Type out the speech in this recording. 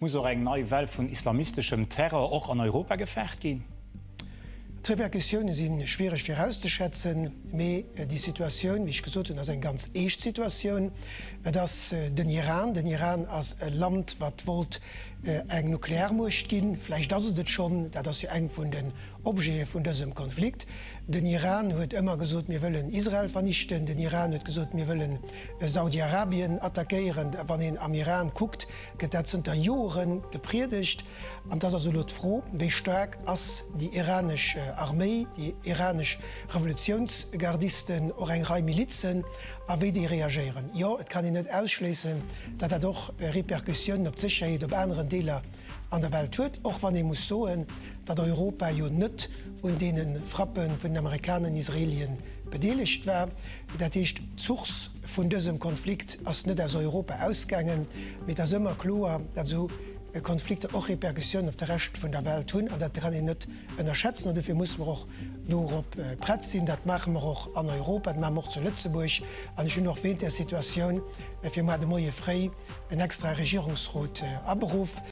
Muss och eng nei Well vun islamisteschem Terror och an Europa gefaart ginn? D'Repercussioune si schwiereg virauszeschätzen, mee déi Situatioun, wéi ech gesot hunn, ass eng ganz eescht Situatioun. Et ass den Iran. Den Iran ass e Land, wat wollt eng Nuklearmuecht ginn. Vläicht ass et et schonn. Dat ass jo eng vun den Objete vun dësem Konflikt. Den Iran huet ëmmer gesot, mir wëllen Israel vernichten. Den Iran huet gesot, mir wëllen Saudi-Arabien attackéieren. Wann een am Iran kuckt, gëtt dat zënter Jore gepriedegt. An et ass also elo d'Fro, wéi staark ass déi iranesch Arméi, déi iranesch Revolutiounsgardisten, och eng Rei Milizen, a wéi déi reagéieren. Jo, et kann een net ausschléissen, datt dat och Repercussiounen op d'Sécherheet op aneren Deeler an der Welt huet, och wann ee muss soen, datt Europa jo net un deene Frappe vun den Amerikaner an Israelien bedeelegt war. Dat heescht, d'Source vun dësem Konflikt ass net aus Europa ausgaangen, mee et ass ëmmer kloer, datt esou Konflikter och Repercussiounen op de Rescht vun der Welt hunn, an dat kann een net ënnerschätzen. An dofir musse mer och dorop prett sinn. Dat maache mer och an Europa, dat maache mer och zu Lëtzebuerg. An ech hunn och wéint där Situatioun fir muar de Moie fréi en extrae Regierungsrot aberuff.